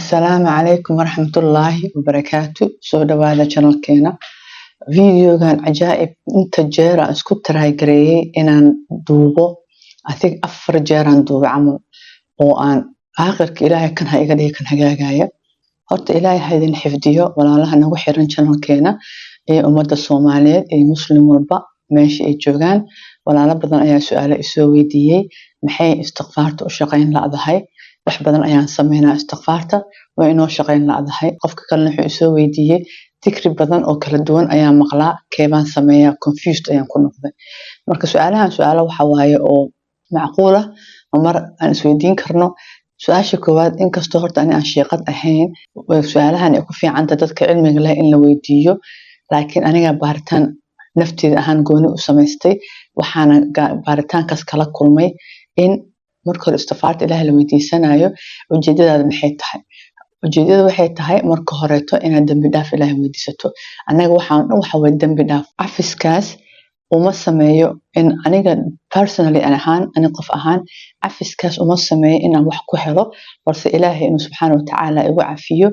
Asalaamu calaykum waraxmatullaahi wabarakaatu. Soo dhawaada channelkeena. Videogan cajaa'ib, inta jeer aan isku try gareeyay inaan duubo, I think afar jeer aan duubay camal, oo aan aakhirka Ilaahay kan ha iga dhigi kan hagaagaya. Horta Ilaahay ha idin xifdiyo, walaalaha nagu xiran channelkeena iyo ummadda Soomaaliyeed iyo Muslim walba meesha ay joogaan. Walaalo badan ayaa su-aalo isoo weydiiyey: maxay istikfaarta u shaqayn la'dahay? Wax badan ayaan sameynaa, istikfaarta waa inoo shaqayn la'dahay. Qofka kalena wuxuu isoo weydiiyey: dikri badan oo kala duwan ayaan maqlaa, keebaan sameeyaa? Confused ayaan ku noqday. Marka su-aalahan su-aalo waxa waaye oo macquul ah oo mar aan isweydiin karno. Su-aasha koowaad, inkastoo horta ani aan shiiqad ahayn, su-aalahan ay ku fiicanta dadka cilmiga leh in la weydiiyo, laakiin aniga baaritaan nafteeda ahaan gooni u samaystay. Waxaana baaritaankaas kala kulmay in marka hore istikfaarta Ilaahay la weydiisanayo, ujeedadaada maxay tahay? Ujeedada waxay tahay marka horeeto inaad dambi dhaaf Ilaahay weydiisato. Annaga waxaan dhan waxa waye dambi dhaaf. Cafiskaas uma sameeyo in aniga personally an ahaan, ani qof ahaan, cafiskaas uma sameeyo inaan wax ku helo, balse Ilaahay inuu subxaana watacaala igu cafiyo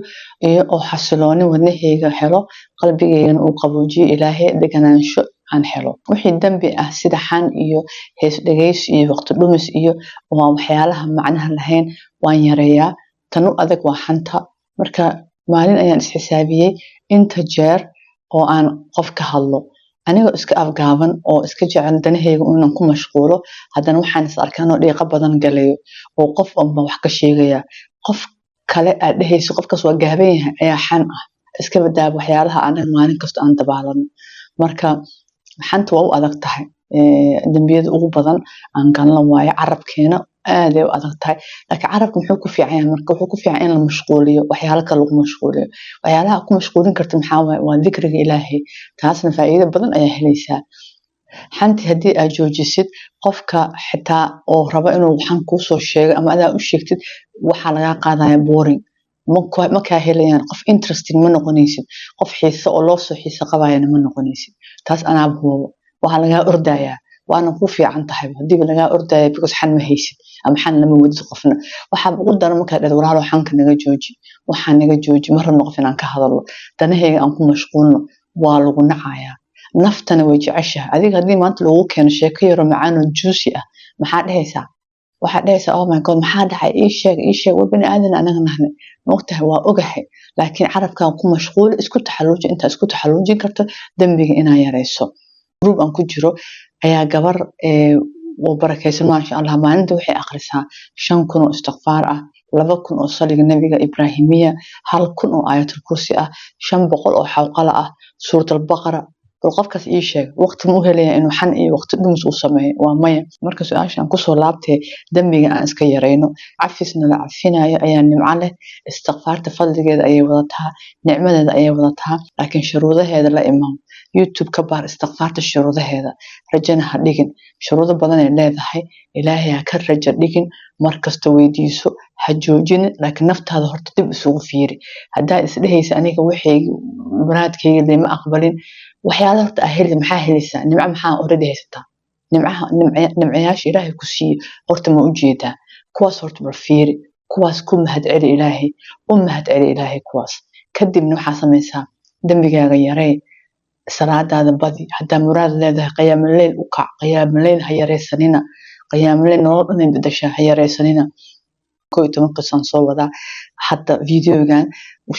iyo oo xasilooni wadnahayga helo, qalbigaygana uu qaboojiyo Ilaahay, deganaansho aan helo. Wixii dambi ah sida xan iyo hees dhegeysi iyo waqti dhumis iyo waa waxyaalaha macnaha lahayn, waan yareeyaa. Tan u adag waa xanta. Marka maalin ayaan isxisaabiyey inta jeer oo aan qof ka hadlo, anigoo iska afgaaban oo iska jecel danahayga inaan ku mashquulo. Haddana waxaan is arkaa anoo dhiiqo badan galayo oo qof unba wax ka sheegaya. Qof kale aad dhehayso qofkaas waa gaaban yahay ayaa xan ah. Iska badaaba waxyaalaha anaga maalin kasta aan dabaalano. Marka xanta waa u adag tahay dambiyada ugu badan aan galno waayo. Carabkeena aad ay u adag tahay, laakiin carabka muxuu ku fiican yahay? Marka wuxuu ku fiican in la mashquuliyo, waxyaalo kale lagu mashquuliyo. Waxyaalaha ku mashquulin karta maxaa waaye? Waa dikriga Ilaahay. Taasna faa'iido badan ayaa helaysaa. Xanti haddii aad joojisid, qofka xitaa oo raba inuu xan kuusoo sheego ama adaa u sheegtid, waxaa lagaa qaadaya boring, ma kaa helayaan. Qof interesting ma noqonaysid, qof xiise oo loo soo xiise qabayana ma noqonaysid. Taas anaa hubo. Waxaa lagaa ordayaa, waana ku fiican tahay hadiiba lagaa ordaya, because xan ma haysid ama xan lama wadid qofna. Waxaa ugu daran markaa dhahdo: "Walaalo, xanka naga jooji, waxaa naga jooji, ma rabno qof inaan ka hadalno, danahayga aan ku mashquulno." Waa lagu nacayaa. Naftana way jeceshahay. Adiga haddii maanta lagu keeno sheeko yaro macaan oo juicy ah, maxaa dhehaysaa? Waxaa dhehaysaa: "Oh my God, maxaa dhacay? Ii sheeg, ii sheeg." War bani aadan anaga nahne, maogtahay? Waa ogahay, laakiin carabkaan ku mashquuli, isku taxalluuji intaa isku taxalluujin karto dembiga inaa yarayso. Group aan ku jiro ayaa gabar oo barakaysan, maasha Allah, maalinta waxay akhrisaa 5,000 oo istikfaar ah, 2,000 oo saliga Nabiga Ibraahimiya, 1,000 oo Aayatul Kursi ah, 500 oo xawqala ah, Suurat Albaqara. Bal qofkaas ii sheeg, waqti ma u helaya inuu xan iyo waqti dhumis uu sameeyo? Waa maya. Marka su-aasha aan kusoo laabtee, dembiga aan iska yarayno. Cafisna la cafinayo ayaa nimco leh. Istikfaarta fadligeeda ayay wadataa, nicmadeeda ayay wadataa, laakiin shuruudaheeda la imaam. YouTube ka baar istikfaarta shuruudaheeda. Rajana ha dhigin, shuruudo badan ay leedahay. Ilaahay ha ka rajo dhigin, markasta weydiiso, ha joojinin, laakiin naftaada horta dib isugu fiiri. Haddaa isdhehaysa aniga waxay muraadkayga dee ma aqbalin, waxyaala horta aa heli, maxaa helaysaa? Nimco maxaa already haysataa? Nimcaha, nimcayaasha Ilaahay ku siiye horta ma ujeedaa? Kuwaas horta bal fiiri, kuwaas ku mahadceli Ilaahay, u mahadceli Ilaahay kuwaas. Kadibna waxaa samaysaa dembigaaga yaree, salaadaada badi. Haddaa muraad leedahay, qiyaamaleyl u kac. Qiyaamaleyl ha yaraysanina. Qiyaamaleyl nolol dhan ay bedeshaa, ha yaraysanina. 11 qisaan soo wadaa hadda. Videogan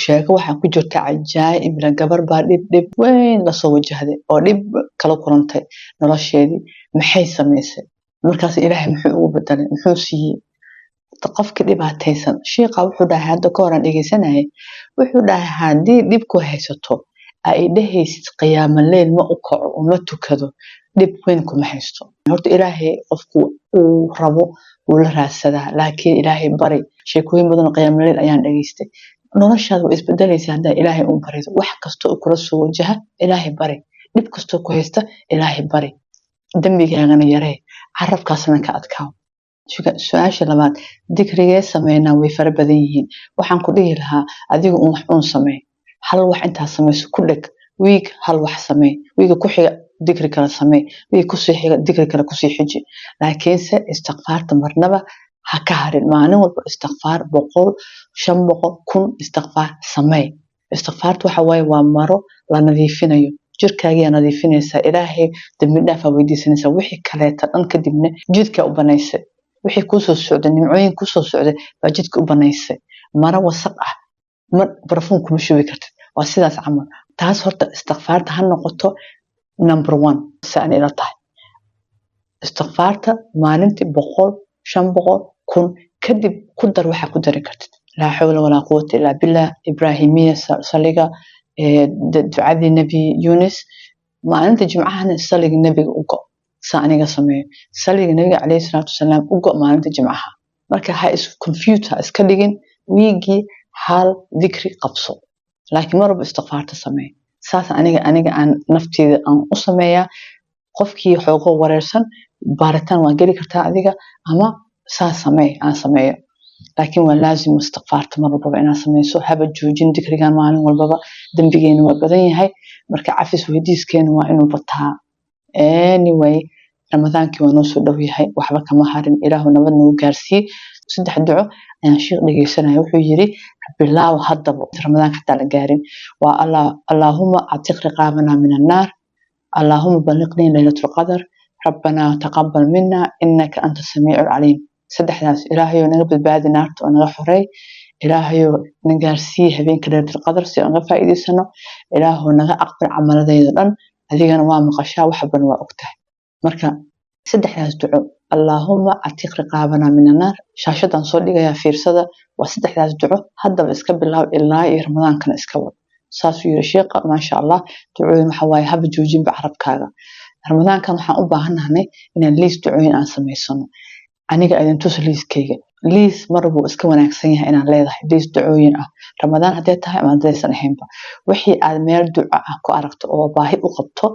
sheeko waxaa ku jirta cajaa'ib la. Gabar baa dhib weyn lasoo wajahday oo dhib kala kulantay nolosheedii. Maxay samaysay markaas? Ilaahay muxuu ugu bedelay? Muxuu siiyey qofka dhibaataysan? Shiiqa wuxuu dhahay, hadda ka horan dhegeysanayay, wuxuu dhahay: haddii dhibku haysato ay dhehaysid qiyaamaleyl ma u kaco oo ma tukado, dhib weyn kuma haysto. Horta Ilaahay qofku uu rabo wuu la raadsadaa, laakiin Ilaahay bari. Sheekooyin badan oo qiyaamaleyl ayaan dhegeystay. Noloshaada way isbedelaysaa haddaa Ilaahay u barido. Wax kasta oo kula soo wajaha Ilaahay bari, dhib kastoo ku haysta Ilaahay bari, dembigaagana yaree, carabkaasna ka adkaaw. Su-aasha labaad: dikrigee sameynaa? Way fara badan yihiin. Waxaan ku dhihi lahaa adigu un wax uun samee, hal wax intaa samayso ku dheg. Wiig hal wax samee, wiiga ku xiga dikri kale samee, wiiga kusii xiga dikri kale kusii xiji, laakiinse istikfaarta marnaba Ha ka harin. Maalin walba istikfaar 100, 500, 1000 istikfaar samee. Istikfaarta waxa waaye waa maro la nadiifinayo. Jirkaagiyaa nadiifinaysaa, Ilaahay dambi dhaaf aa weydiisanaysaa. Wixii kaleeta dhan kadibna jidkaa u banaysay, wixii kuusoo socday, nimcooyin kusoo socday baa jidka u banaysay. Maro wasaq ah ma barafuun kuma shubi kartid. Waa sidaas camal. Taas horta istikfaarta ha noqoto number one. Si aan ila tahay, istikfaarta maalintii 100, 500, 1000. Kadib ku dar waxaa ku dari kartid: laa xawla walaa quwata illaa billah, Ibraahimiya, saliga, ducadii Nebi Yunis. Maalinta Jimcahana saliga Nebiga u go. Saa aniga sameeyo, saliga Nebiga caleyhi salaatu wasalaam u go maalinta Jimcaha. Marka ha is confuse, ha iska dhigin. Wiigii hal dikri qabso, laakiin mar walba istikfaarta sameey. Saas aniga aan nafteyda aan u sameeyaa. Qofkii xoogoo wareersan, baaritaan waa geli kartaa adiga, ama saas samee aan sameeyo. Laakiin waa laazim istikfaarta mar walbaba inaad sameyso. Haba joojin dikrigan maalin walbaba. Dembigeena waa badan yahay, marka cafis weydiiskeena waa inuu bataa. Anyway, Ramadaankii waa noo soo dhow yahay, waxba kama harin. Ilaahu nabad nagu gaarsii. Saddex duco ayaan sheekh dhegeysanaya. Wuxuu yiri bilaaw haddaba, Ramadaanka xataa la gaarin. Waa "Allaahuma actiq riqaabana min annaar, allaahuma balliqnii laylatul qadar, rabbanaa taqabal mina innaka anta samiicu caliim." Saddexdaas: Ilaahayow naga badbaadi naarta oo naga xoreey, Ilaahayow na gaarsii habeenka laylatul qadar si aan uga faa'iidaysano, Ilaahow naga aqbal camaladayda dhan, adigana waa maqashaa, wax walbana waa ogtahay. Marka saddexdaas duco, "Allaahuma actiq riqaabana min annaar", shaashadan soo dhigayaa, fiirsada. Waa saddexdaas duco. Haddaba iska bilaab, ilaa iyo Ramadaankana iska wad. Saasuu yiri sheekha, maasha Allah. Ducooyin waxa waaye haba joojinba carabkaaga. Ramadaankan waxaan u baahannahay inaan liis ducooyin aan samaysano. Aniga idin tus liiskayga. Liis mar wuu iska wanaagsan yahay inaan leedahay liis ducooyin ah, Ramadaan hadday tahay ama haddaysan ahaynba. Wixii aad meel duco ah ku aragto oo baahi u qabto,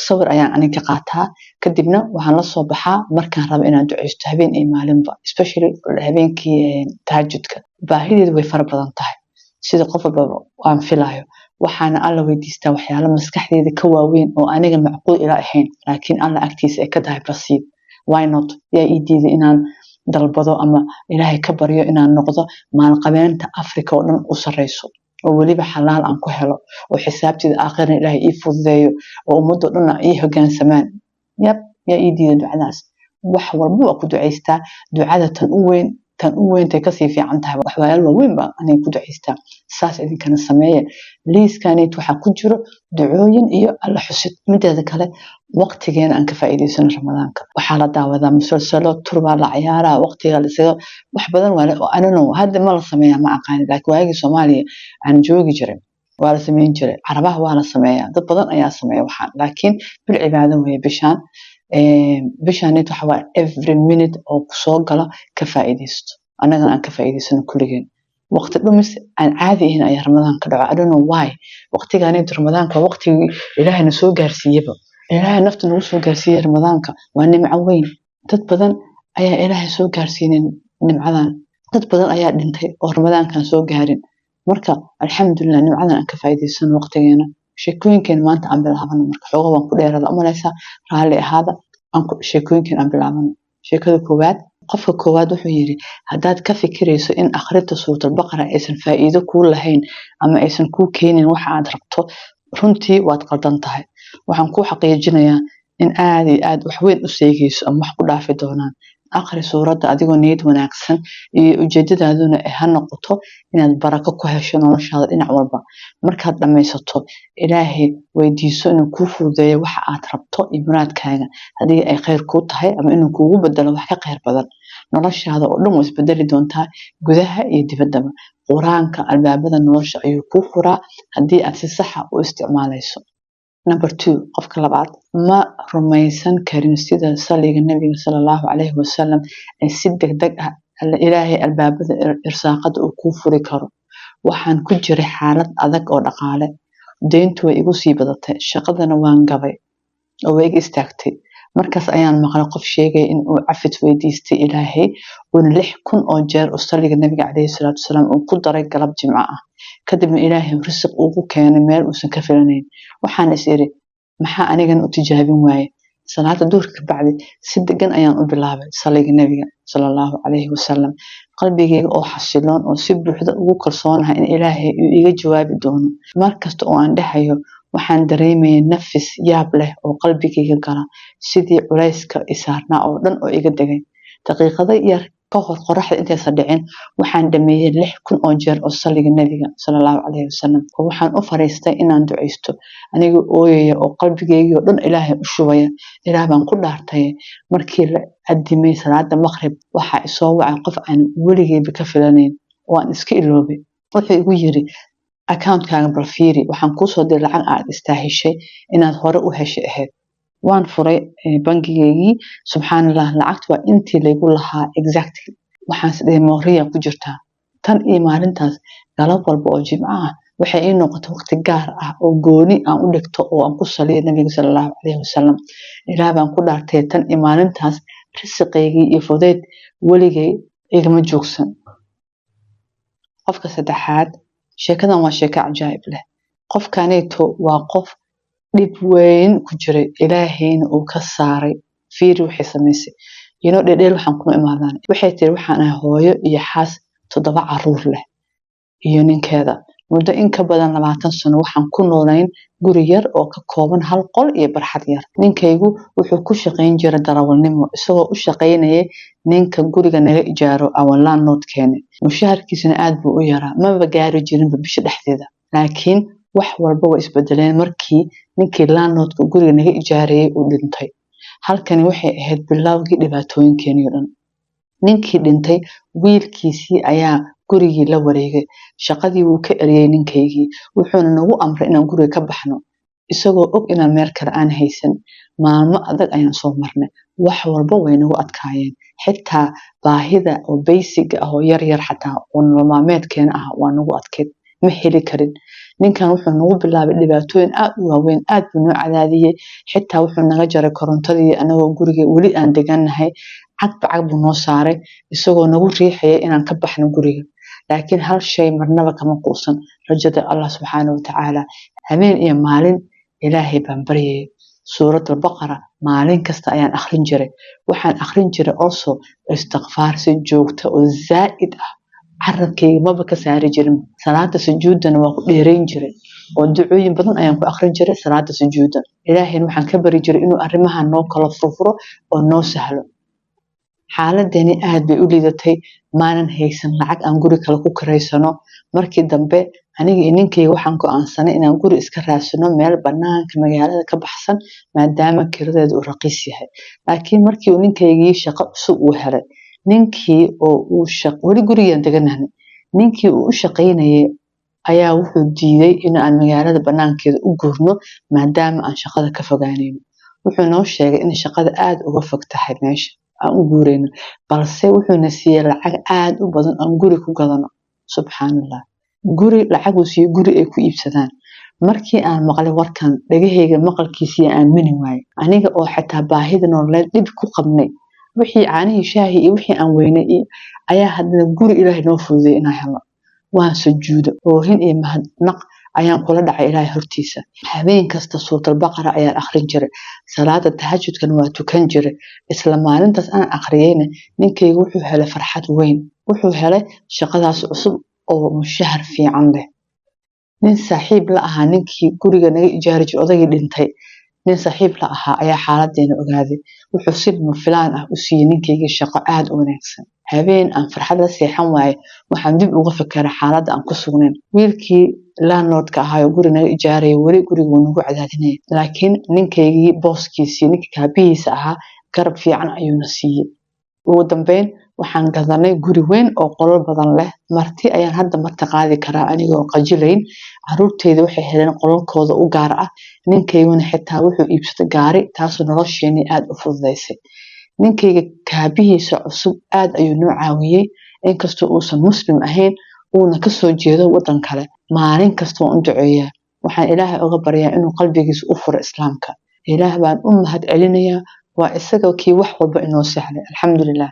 sawir ayaan aniga ka qaataa. Kadibna waxaan la soo baxaa markaan rabo inaan duceysto, habeen iyo maalinba, especially habeenkii tahajudka. Baahideedu way fara badan tahay, sida qof walbaba aan filayo. Waxaana Alla weydiistaa waxyaalo maskaxdeyda ka waaweyn oo aniga macquul ila ahayn, laakiin Alla agtiisa ay ka tahay basiid. Why not? Yaa ii diiday inaan dalbado ama Ilaahay ka baryo inaan noqdo maalqabeenta Africa oo dhan u sareyso, oo weliba xalaal aan ku helo, oo xisaabteeda aakhirna Ilaahay ii fududeeyo, oo ummadoo dhan ii hoggaansamaan? Yab, yaa ii diiday ducadaas? Wax walba waa ku ducaystaa. Ducada tan u weyn, tan u weyntay kasii fiican tahay. Waxyaalo waaweyn baa aniga ku ducaystaa. Saas idinkana sameeya. Liiskanit waxaa ku jiro ducooyin iyo Alla xusid. Mideeda kale, waqtigeena aan ka faa'iidaysano. Ramadaanka waxaa la daawadaa musalsalo, turbaa la ciyaaraa, waqtiga laisaga wax badan waa. I don't know, hadda ma la sameeyaa, ma aqaani, laakiin waagii Soomaaliya aan joogi jiray waa la sameyn jiray. Carabaha waa la sameeyaa, dad badan ayaa sameeya waxaan. Laakiin bil cibaado weeye bishaan. Bishaanit waxa waa every minute oo kusoo galo ka faa'iidaysto. Annagana aan ka faa'iidaysano kulligeen. Waqti dhumis aan caadi ahayn ayaa Ramadaan ka dhaco. I don't know why. Waqtigaanit Ramadaanka waa waqtigii Ilaahayna soo gaarsiiyaba, Ilaahay nafta nagu soo gaarsiiyey. Ramadaanka waa nimco weyn. Dad badan ayaa Ilaahay soo gaarsiinin nimcadan. Dad badan ayaa dhintay oo Ramadaankan soo gaarin. Marka alxamdulilah, nimcadan aan ka faa'iidaysano waqtigeena. Sheekooyinkeena maanta aan bilaabano. Marka xoogaa waan ku dheerada umalaysaa, raalli ahaada. Sheekooyinkeena aan bilaabano. Sheekada koowaad, qofka koowaad wuxuu yiri: haddaad ka fikirayso in akhrinta Suuratul Baqara aysan faa'iido kuu lahayn ama aysan kuu keenin waxa aad rabto, runtii waad qaldan tahay. Waxaan kuu xaqiijinayaa in aad iyo aad wax weyn u seegayso ama wax ku dhaafi doonaan. Akhri suuradda adigoo niyad wanaagsan iyo ujeedadaaduna ha noqoto inaad barako ku hesho noloshaada dhinac walba. Markaad dhammaysato, Ilaahay weydiiso inuu kuu fududeeyo waxa aad rabto iyo muraadkaaga, haddii ay khayr kuu tahay, ama inuu kuugu bedelo wax ka khayr badan. Noloshaada oo dhan waa isbedeli doontaa, gudaha iyo dibaddaba. Qur-aanka albaabada nolosha ayuu kuu furaa haddii aad si saxa u isticmaalayso. Number two, qofka labaad: ma rumaysan karin sida saliga Nabiga sala Allahu calayhi wasalam ay si degdeg ah Ilaahay albaabada irsaaqada uu kuu furi karo. Waxaan ku jiray xaalad adag oo dhaqaale. Deyntu way igu sii badatay, shaqadana waan gabay oo way iga istaagtay. Markaas ayaan maqlay qof sheegaya in uu cafis weydiistay Ilaahay, uuna 6000 oo jeer uu saliga Nabiga caleyhi salaatu wasalaam uu ku daray galab Jimco ah, kadibna Ilaahay risiq ugu keenay meel uusan ka filanayn. Waxaan is iri, maxaa anigana u tijaabin waaye? Salaada duhurka ka bacdi si degan ayaan u bilaabay saliga Nabiga sala Allahu calayhi wasalam, qalbigayga oo xasiloon oo si buuxda ugu kalsoonahay in Ilaahay uu iga jawaabi doono. Mar kasta oo aan dhahayo, waxaan dareemayay nafis yaab leh oo qalbigayga gala, sidii culayska i saarnaa oo dhan oo iga degay. Daqiiqado yar ka hor qoraxda intaysan dhicin, waxaan dhameeyay 6000 oo jeer oo saliga Nabiga sala Allahu calayhi wasalam, oo waxaan u fariistay inaan ducaysto anigoo ooyaya oo qalbigaygii oo dhan Ilaahay u shubaya. Ilaah baan ku dhaartay, markii la addimay salaada maqrib, waxaa isoo wacay qof aan weligeyba ka filanayn oo aan iska iloobay. Wuxuu igu yiri, "Accountkaaga bal fiiri, waxaan kuusoo diray lacag aad istaahishay inaad hore u heshay ahayd." Waan furay bangigeygii. Subxaan Allah, lacagtu waa intii laygu lahaa exactly. Waxaan is dhahay, "Mooriya ku jirtaa." Tan iyo maalintaas, galab walba oo Jimco ah waxay ii noqotay waqti gaar ah oo gooni aan u dhigto oo aan ku saliyo Nabiga sala Allahu calayhi wasalam. Ilaah baan ku dhaartay, tan iyo maalintaas risiqaygii iyo fudeyd weligay igama joogsan. Qofka saddexaad, sheekadan waa sheeko cajaa'ib leh. Qofkaneyto waa qof dhib weyn ku jiray, Ilaahayna uu ka saaray. Fiiri waxay samaysay. Dheerdheer waxaan kuma imaadaan. Waxay tiri, "Waxaan ahay hooyo iyo xaas toddoba caruur leh iyo ninkeeda. Muddo in ka badan 20 sano waxaan ku noolayn guri yar oo ka kooban hal qol iyo barxad yar. Ninkaygu wuxuu ku shaqayn jiray darawalnimo, isagoo u shaqaynayay ninka guriga naga ijaaro, our landlordkeena. Mushaharkiisana aad buu u yaraa, maba gaari jirinba bisha dhexdeeda. Laakiin wax walba way isbedeleen markii ninkii landlordka guriga naga ijaarayay uu dhintay. Halkani waxay ahayd bilowgii dhibaatooyinkeenii oo dhan. Ninkii dhintay wiilkiisii ayaa gurigii la wareegay. Shaqadii wuu ka eriyay ninkaygii, wuxuuna nagu amray inaan guriga ka baxno, isagoo og inaan meel kale aan haysan. Maalmo adag ayaan soo marnay. Wax walba way nagu adkaayeen, xitaa baahida oo basic ah oo yar yar xataa oo nolol maalmeedkeena ah waa nagu adkayd, ma heli karin. Ninkan wuxuu nagu bilaabay dhibaatooyin aad u waaweyn. Aad buu noo cadaadiyey, xitaa wuxuu naga jaray korontadii anagoo guriga weli aan degannahay. Cagba cag buu noo saaray, isagoo nagu riixaya inaan ka baxno guriga. Laakiin hal shay marnaba kama quusan: rajada Allah subxaana watacaala. Habeen iyo maalin Ilaahay baan baryayay. Suurat Albaqara maalin kasta ayaan akhrin jiray. Waxaan akhrin jiray also istikfaar si joogta oo zaa'id ah, carabkayga maba ka saari jirin. Salaada sujuudana waa ku dheerayn jiray oo ducooyin badan ayaan ku akhrin jiray salaada sujuuda. Ilaahayna waxaan ka bari jiray inuu arrimahan noo kala furfuro oo noo sahlo. Xaaladani aad bay u liidatay. Maanan haysan lacag aan guri kale ku kiraysano. Markii dambe aniga iyo ninkayga waxaan go'aansanay inaan guri iska raadsano meel banaanka magaalada ka baxsan, maadaama kiradeedu uu raqiis yahay. Laakiin markii uu ninkaygii shaqo cusub uu helay, ninkii oo uu weli gurigaan deganahnay, ninkii uu u shaqaynayay ayaa wuxuu diiday in aan magaalada banaankeeda u guurno, maadaama aan shaqada ka fogaanayno. Wuxuu noo sheegay in shaqada aad uga fog tahay meesha aan u guurayno, balse wuxuuna siiyey lacag aad u badan aan guri ku gadano." Subxaanallah, guri lacag uu siiyey, guri ay ku iibsadaan. Markii aan maqlay warkan, dhagahayga maqalkiisii aamini waayey. Aniga oo xitaa baahida nololeed dhib ku qabnay, wixii caanihii, shaahii iyo wixii aan weynay iyo ayaa haddana guri Ilaahay noo fududeeyay inaan helno. Waan sujuudo, oohin iyo mahadnaq ayaan kula dhacay Ilaahay hortiisa. Habeen kasta Suurat Albaqara ayaan akhrin jiray, salaada tahajudkana waa tukan jiray. Isla maalintaas aan akhriyeyna, ninkaygu wuxuu helay farxad weyn. Wuxuu helay shaqadaas cusub oo mushahar fiican leh. Nin saaxiib la ahaa ninkii guriga naga ijaari jiray, odaygii dhintay nin saaxiib la ahaa, ayaa xaaladeena ogaaday. Wuxuu si lama filaan ah u siiyey ninkaygii shaqo aad u wanaagsan. Habeen aan farxad la seexan waaye, waxaan dib uga fikiray xaaladda aan ku sugnayn. Wiilkii landlordka ahaa oo guri naga ijaarayay weli guriga wuu nagu cadaadinayay, laakiin ninkaygii booskiisii, ninkii kaabihiisa ahaa, garab fiican ayuuna siiyey. Ugu dambeyn waxaan gadanay guri weyn oo qolal badan leh. Marti ayaan hadda marti qaadi karaa anigoo qajilayn. Caruurteyda waxay heleen qolalkooda u gaar ah. Ninkayguna xitaa wuxuu iibsaday gaari, taasoo nolosheenii aad u fududeysay. Ninkayga kaabihiisa cusub aad ayuu noo caawiyey, inkastoo uusan Muslim ahayn, uuna kasoo jeedo wadan kale. Maalin kasta waan u duceeyaa. Waxaan Ilaahay uga baryaa inuu qalbigiisa u furo Islaamka. Ilaah baan u mahad celinayaa, waa isaga kii wax walba inoo sahlay. Alxamdulilah.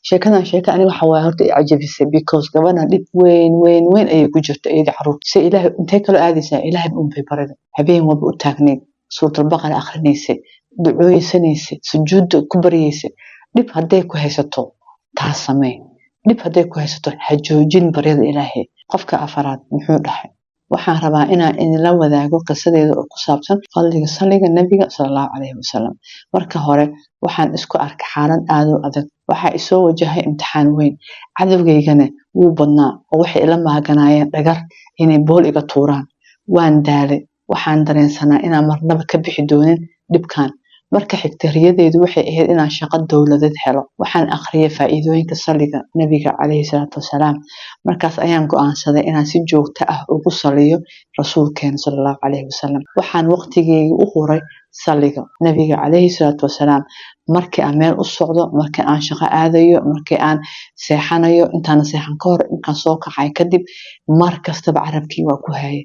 Sheekadan sheeka aniga waxa waaye horta i cajabisay, because gabadhan dhib weyn weyn weyn ayay ku jirta iyadii caruurta. Se Ilaahay intee kaloo aadaysaa? Ilaahay unbay barida, habeen walba u taagnayd, Suuratalbaqara akhrinaysay. Ducooysanaysa, sujuudda ku baryaysa. Dhib hadday ku haysato, taas samee. Dhib hadday ku haysato, ha joojin baryada Ilaahay. Qofka afaraad muxuu dhahay? Waxaan rabaa inaan idinla wadaago qisadeeda oo ku saabsan fadliga saliga Nabiga sala Allahu calayhi wasalam. Marka hore waxaan isku arkay xaalad aad u adag. Waxaa isoo wajahay imtixaan weyn, cadowgaygana wuu badnaa oo waxay ila maaganaayeen dhagar inay bool iga tuuraan. Waan daalay. Waxaan dareensanaa inaan marnaba ka bixi doonin dhibkan. Marka xigta, riyadeydu waxay ahayd inaan shaqo dowladeed helo. Waxaan akhriyay faa'iidooyinka saliga Nabiga calayhi salaatu wasalaam. Markaas ayaan go'aansaday inaan si joogto ah ugu saliyo rasuulkeena sala Allahu calayhi wasalam. Waxaan waqtigeyga u huray saliga Nabiga calayhi salaatu wasalaam markii aan meel u socdo, markii aan shaqo aadayo, markii aan seexanayo, intaana seexan ka hor, inkaan soo kacay kadib, mar kastaba carabkii waa ku hayay.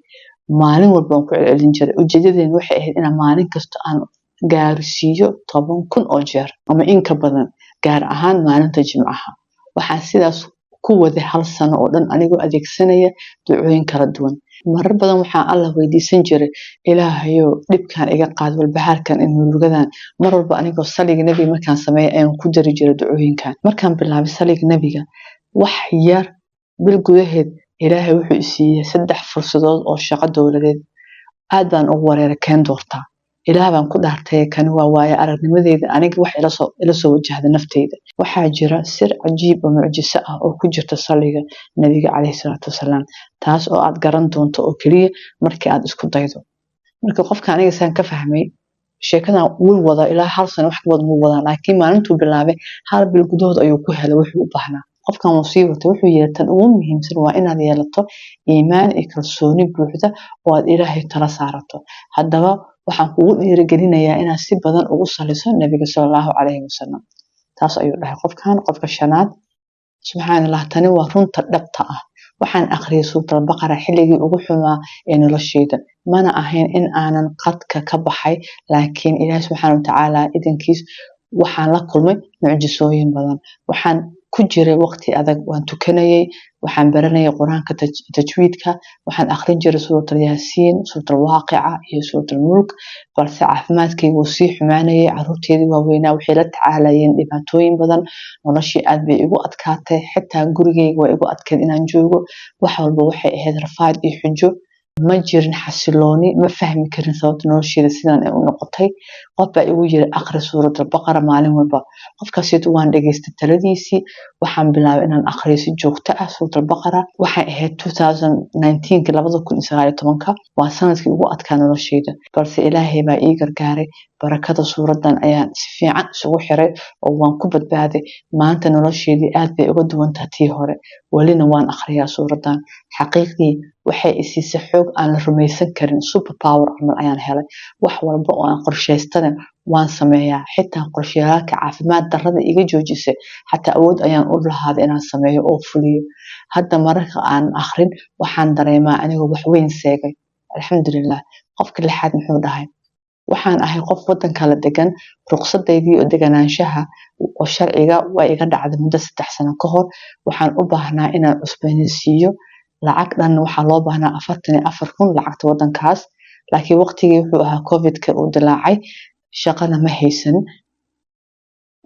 Maalin walba waan ku celcelin jiray. Ujeedadeenu waxay ahayd inaan maalin kasta aan gaarsiiyo 10,000 oo jeer ama in ka badan, gaar ahaan maalinta Jimcaha. Waxaan sidaas ku waday hal sano oo dhan, anigoo adeegsanaya ducooyin kala duwan. Marar badan waxaan Allah weydiisan jiray, "Ilaahayow, dhibkan iga qaad, walbahaarkan iyo murugadan." Mar walba anigoo saliga Nebiga markaan sameeyo ayaan ku dari jiray ducooyinkan. Markaan bilaabay saliga Nebiga, wax yar bil gudaheed Ilaahay wuxuu i siiyey saddex fursadood oo shaqo dowladeed. Aad baan ugu wareeray, keen doortaa? Ilaah baan ku dhaartay, kani waa waayo aragnimadeyda aniga wax ila soo wajahda nafteyda. Waxaa jira sir cajiib oo mucjiso ah oo ku jirta saliga Nabiga caleyhi salaatu wasalaam, taas oo aad garan doonto oo keliya markii aad isku daydo. Marka qofka aniga saan ka fahmay sheekadan, wuu wadaa ilaa hal sano, wax ka badan wuu wadaa, laakiin maalintuu bilaabay hal bil gudahood ayuu ku helay wuxuu u baahnaa. Qofkan wuu sii watay. Wuxuu yiri, tan ugu muhiimsan waa inaad yeelato iimaan iyo kalsooni buuxda oo aad Ilaahay tala saarato. Haddaba waxaan kugu dhiirigelinayaa inaad si badan ugu saliso Nabiga sala Allahu calayhi wasalam. Taas ayuu dhahay qofkan. Qofka shanaad: Subxaan Allah, tani waa runta dhabta ah. Waxaan akhriyay Suurat Albaqara xilligii ugu xumaa ee nolosheyda. Mana ahayn in aanan qadka ka baxay, laakiin Ilaahi subxaana watacaala idankiis waxaan la kulmay mucjisooyin badan. Waxaan ku jiray waqti adag. Waan tukanayay, waxaan baranayay Qur-aanka tajwiidka, waxaan akhrin jiray Suurat Alyaasiin, Suurat Alwaaqica iyo Suurat Almulk, balse caafimaadkayga wuu sii xumaanayay. Caruurteedii waaweynaa waxay la tacaalayeen dhibaatooyin badan. Noloshii aad bay igu adkaatay, xitaa gurigayga waa igu adkayd inaan joogo. Wax walba waxay ahayd rafaad iyo xujo. Ma jirin xasilooni. Ma fahmi karin sababta nolosheeda sidan ay u noqotay. Qof baa igu yiri, "Aqri Suurat Albaqara maalin walba." Qofkaasito waan dhageystay taladiisii. Waxaan bilaabay inaan aqriyo si joogto ah Suurat Albaqara. Waxay ahayd 2019, 2019. Waa sanadkii ugu adkaa nolosheyda, balse Ilaahay baa ii gargaaray. Barakada suuradan ayaan si fiican isugu xiray oo waan ku badbaaday. Maanta nolosheedii aad bay uga duwan tahay tii hore, welina waan akhriyaa suuradan. Xaqiiqdii waxay i siisay xoog aan la rumaysan karin. Super power camal ayaan helay. Wax walba oo aan qorshaystana waan sameeyaa, xitaa qorshayaalka caafimaad darrada iga joojisay xataa awood ayaan u lahaaday inaan sameeyo oo fuliyo. Hadda mararka aan akhrin waxaan dareemaa anigoo wax weyn seegay. Alxamdulilah. Qofka lixaad muxuu dhahay? Waxaan ahay qof wadan kala degan. Ruqsadaydii oo deganaanshaha oo sharciga waa iga dhacday muddo 3 sano ka hor. Waxaan u baahnaa inaan cusboonaysiiyo. Lacag dhan waxaa loo baahnaa 44,000 lacagta wadankaas, laakiin waqtigii wuxuu ahaa Covidka uu dilaacay, shaqana ma haysan.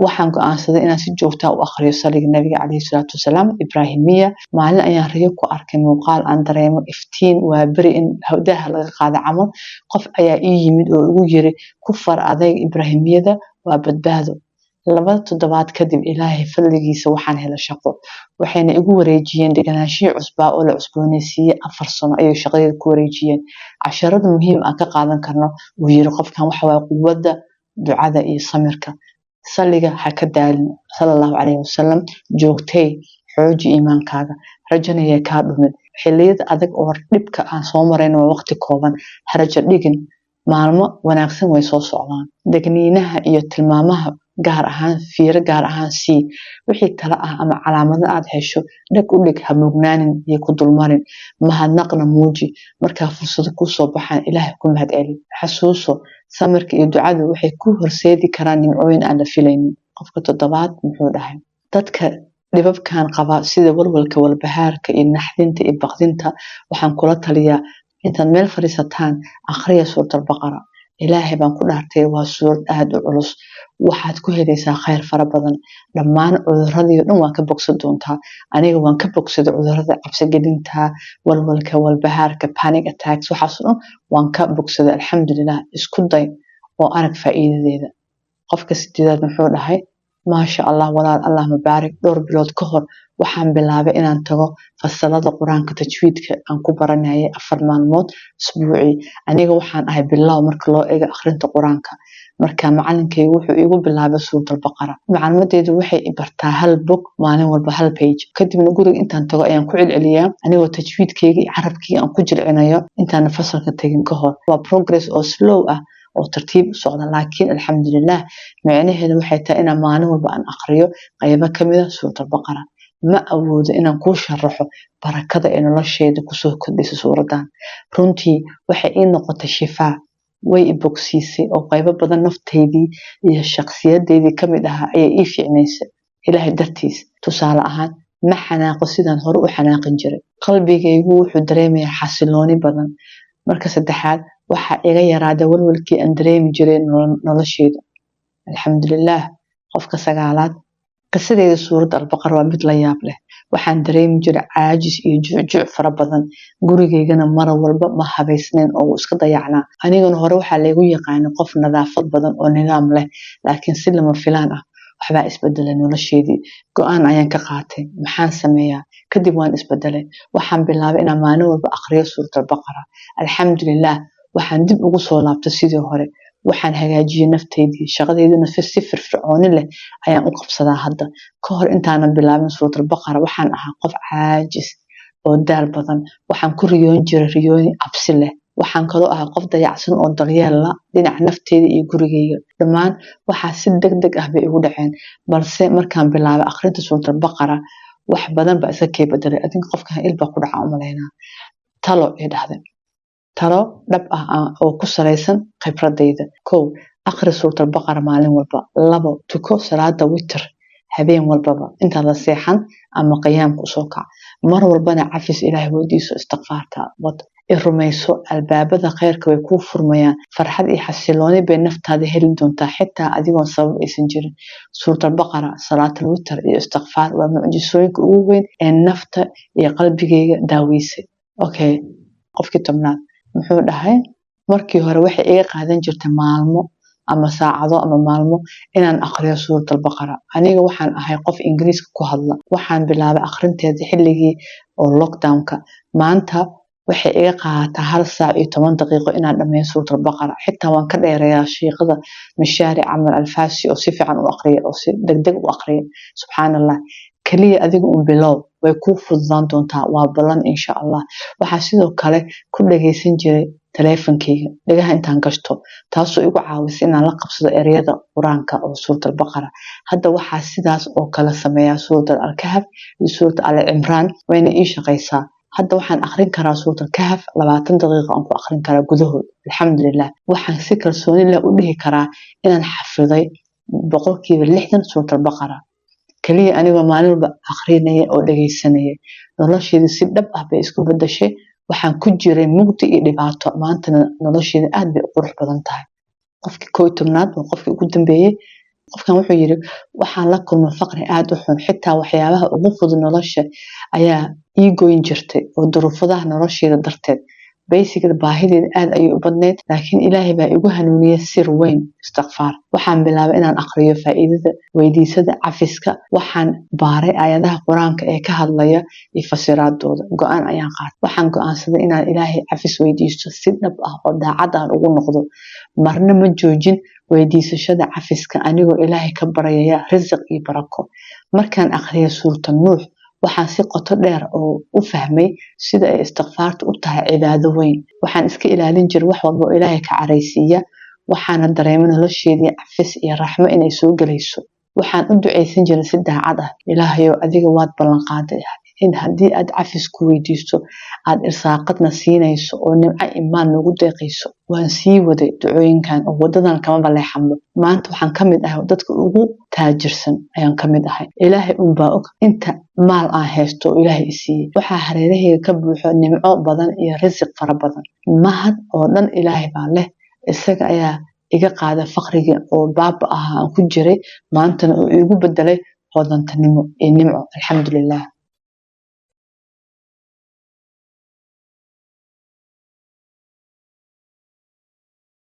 Waxaan go'aansaday inaan si joogta ah u akhriyo saliga Nabiga caleyhi salaatu wasalaam, Ibraahimiya. Maalin ayaan riyo ku arkay muuqaal aan dareemo iftiin, waa beri in daaha laga qaado camal. Qof ayaa ii yimid oo igu yiri, "Ku far adayg Ibraahimiyada, waa badbaado." 2 toddobaad kadib, Ilaahay fadligiisa, waxaan helay shaqo, waxayna igu wareejiyeen deganaanshihii cusbaa oo la cusboonaysiiyey. 4 sano ayay shaqadeeda ku wareejiyeen. Casharada muhiim aan ka qaadan karno, uu yiri qofkan, waxa waaye quwadda ducada iyo samirka. Saliga ha ka daalin sala Allahu calayhi wasalam. Joogtay, xooji iimaankaaga, rajana yay kaa dhumin. Xilliyada adag oo dhibka aan soo marayno waa waqti kooban. Ha rajo dhigin, maalmo wanaagsan way soo socdaan. Degniinaha iyo tilmaamaha gaar ahaan fiiro gaar ahaan sii. Wixii talo ah ama calaamado aad hesho, dhag u dhig, ha mugnaanin iyo ku dulmarin. Mahadnaqna muuji. Markaa fursado kuu soo baxaan, Ilaahay ku mahad celi. Xasuuso, samirka iyo ducadu waxay ku horseedi karaan nimcooyin aan la filaynin. Qofka toddobaad muxuu dhahay? Dadka dhibabkan qaba, sida walwalka, walbahaarka iyo naxdinta iyo baqdinta, waxaan kula taliyaa intaad meel fadhiisataan akhriya Suurat Albaqara. Ilaahay baan ku dhaartay, waa suurad aada u culus. Waxaad ku helaysaa khayr fara badan. Dhammaan cuduradii o dhan waa ka bogsan doontaa. Aniga waan ka bogsaday cudurada cabsigelinta, walwalka, walbahaarka, panic attacks, waxaas oo dhan waan ka bogsaday, alxamdulilah. Isku day oo arag faa'iidadeeda. Qofka sideedaad muxuu dhahay? "Maasha Allah walaal, Allah mubaarak. Dhowr bilood ka hor waxaan bilaabay inaan tago fasalada Qur-aanka tajwiidka aan ku baranayay 4 maalmood isbuucii. Aniga waxaan ahay bilow marka loo eego akhrinta Qur-aanka. Marka macalinkaygu wuxuu iigu bilaabay Suuratalbaqara. Macalimadeedu waxay i bartaa hal bog maalin walba, hal page. Kadibna guriga intaan tago ayaan ku celceliyaa, anigoo tajwiidkayga iyo carabkayga aan ku jilcinayo intaana fasalka tegin ka hor. Waa progress oo slow ah oo tartiib u socda, laakiin alxamdulilah, micnaheedu waxay tahay inaan maalin walba aan aqriyo qaybo kamid a Suuratalbaqara. Ma awoodo inaan kuu sharaxo barakada ee nolosheeda kusoo kordhisay suuradan. Runtii waxay ii noqotay shifaa, way i bogsiisay oo qaybo badan naftaydii iyo shakhsiyadeydii kamid ahaa ayay ii fiicnaysay, Ilaahay dartiis. Tusaale ahaan, ma xanaaqo sidaan hore u xanaaqin jiray. Qalbigaygu wuxuu dareemayaa xasilooni badan. Marka saddexaad, waxaa iga yaraaday walwalkii aan dareemi jiray nolosheyda, alxamdulilah." Qofka sagaalaad: "Qisadeyda Suuradda Albaqara waa mid la yaab leh. Waxaan dareemi jiray caajis iyo jucjuc fara badan, gurigaygana mar walba ma habaysnayn oo wuu iska dayacnaa. Anigana hore waxaa laygu yaqaanay qof nadaafad badan oo nidaam leh, laakiin si lama filaan ah waxbaa isbedelay nolosheedii. Go-aan ayaan ka qaatay, maxaan sameeyaa? Kadib waan isbedelay. Waxaan bilaabay inaan maalin walba aqriyo Suurat Albaqara. Alxamdulilah, waxaan dib ugu soo laabtay sidii hore. Waxaan hagaajiyey nafteydii, shaqadeyduna si firfircooni leh ayaan u qabsadaa hadda. Ka hor intaanan bilaabin Suurat Albaqara, waxaan ahaa qof caajis oo daal badan. Waxaan ku riyoon jiray riyooyin cabsi leh. Waxaan kaloo ahaa qof dayacsan oo daryeel la dhinaca nafteyda iyo gurigeyga. Dhammaan waxaa si deg deg ah bay igu dhaceen, balse markaan bilaabay akhrinta Suurat Albaqara, wax badan baa iska kay bedelay." Adinka qofkan il baa ku dhaca umalaynaa. Talo ay dhahdeen, talo dhab ah oo ku salaysan khibradayda: kow, akhri Suurat Albaqara maalin walba. Labo, tuko salaada witr habeen walbaba intaad la seexan ama qiyaamka usoo kac. Mar walbana cafis Ilaahay weydiiso, istikfaarta wad. I rumayso, albaabada khayrka way kuu furmayaan. Farxad iyo xasilooni bay naftaada heli doontaa, xitaa adigoon sabab aysan jirin. Suurat Albaqara, salaatul witr iyo istikfaar waa mucjisooyinka ugu weyn ee nafta iyo qalbigayga daaweysay. Okay, qofkii 10aad muxuu dhahay? "Markii hore waxay iga qaadan jirtay maalmo ama saacado ama maalmo inaan aqriyo Suurat Albaqara. Aniga waxaan ahay qof Ingiriiska ku hadla. Waxaan bilaabay akhrinteeda xilligii oo lockdownka. Maanta waxay iga qaadataa 1 saac iyo 10 daqiiqo inaan dhameeyo Suurat Albaqara. Xitaa waan ka dheereeyaa shiiqada Mishaari Camal Alfaasi oo si fiican u aqriya oo si degdeg u aqriya. Subxaan Allah, kaliya adiga un bilow, way kuu fududaan doontaa, waa ballan, insha Allah. Waxaa sidoo kale ku dhageysan jiray taleefankeyga dhagaha intaan gashto, taasoo igu caawisay inaan la qabsado ereyada Qur-aanka oo Suurat Albaqara. Hadda waxaa sidaas oo kale sameeyaa Suurat Alkahf iyo Suurat Al Cimraan, wayna ii shaqaysaa. Hadda waxaan akhrin karaa Suurat Alkahf 20 daqiiqo aan ku akhrin karaa gudahood, alxamdulilah. Waxaan si kalsooni leh u dhihi karaa inaan xafiday 60% Suurat Albaqara, kaliya anigoo maalin walba akhrinaya oo dhageysanaya. Nolosheeda si dhab ah bay isku bedashay. Waxaan ku jiray mugdi iyo dhibaato, maantana nolosheeda aad bay u qurux badan tahay." Qofkii 11aad waa qofkii ugu dambeeyey. Qofkan wuxuu yiri: "Waxaan la kulmay faqri aad u xun. Xitaa waxyaabaha ugu fudud nolosha ayaa ii goyn jirtay oo duruufadaha nolosheeda darteed. Basically baahideeda aad ayay u badnayd, laakiin Ilaahay baa igu hanuuniyey sir weyn, istikfaar. Waxaan bilaabay inaan aqriyo faa'iidada weydiisada cafiska. Waxaan baaray aayadaha Qur-aanka ee ka hadlaya iyo fasiraadooda. Go-aan ayaan qaatay. Waxaan go-aansaday inaan Ilaahay cafis weydiisto si dhab ah oo daacad aan ugu noqdo. Marna ma joojin weydiisashada cafiska, anigoo Ilaahay ka baryaya risiq iyo barako. Markaan akhriyay Suurta Nuux, waxaan si qoto dheer oo u fahmay sida ay istikfaartu u tahay cibaado weyn. Waxaan iska ilaalin jiray wax walba oo Ilaahay ka caraysiiya, waxaana dareemay nolosheedii cafis iyo raxmo inay soo gelayso. Waxaan u ducaysan jiray si daacad ah: Ilaahayow, adiga waad ballanqaaday in haddii aad cafis ku weydiisto aad irsaaqadna siinayso oo nimco imaan noogu deeqayso. Waan sii waday ducooyinkan oo wadadan kama baleexanba. Maanta waxaan ka mid ahay dadka ugu taajirsan ayaan ka mid ahay. Ilaahay unbaa og inta maal aan haysto oo Ilaahay i siiyey. Waxaa hareerahayga ka buuxo nimco badan iyo risiq fara badan. Mahad oo dhan Ilaahay baa leh." Isaga ayaa iga qaaday faqrigii oo baaba ahaa aan ku jiray, maantana uu iigu bedelay hodantinimo iyo nimco, alxamdulilah.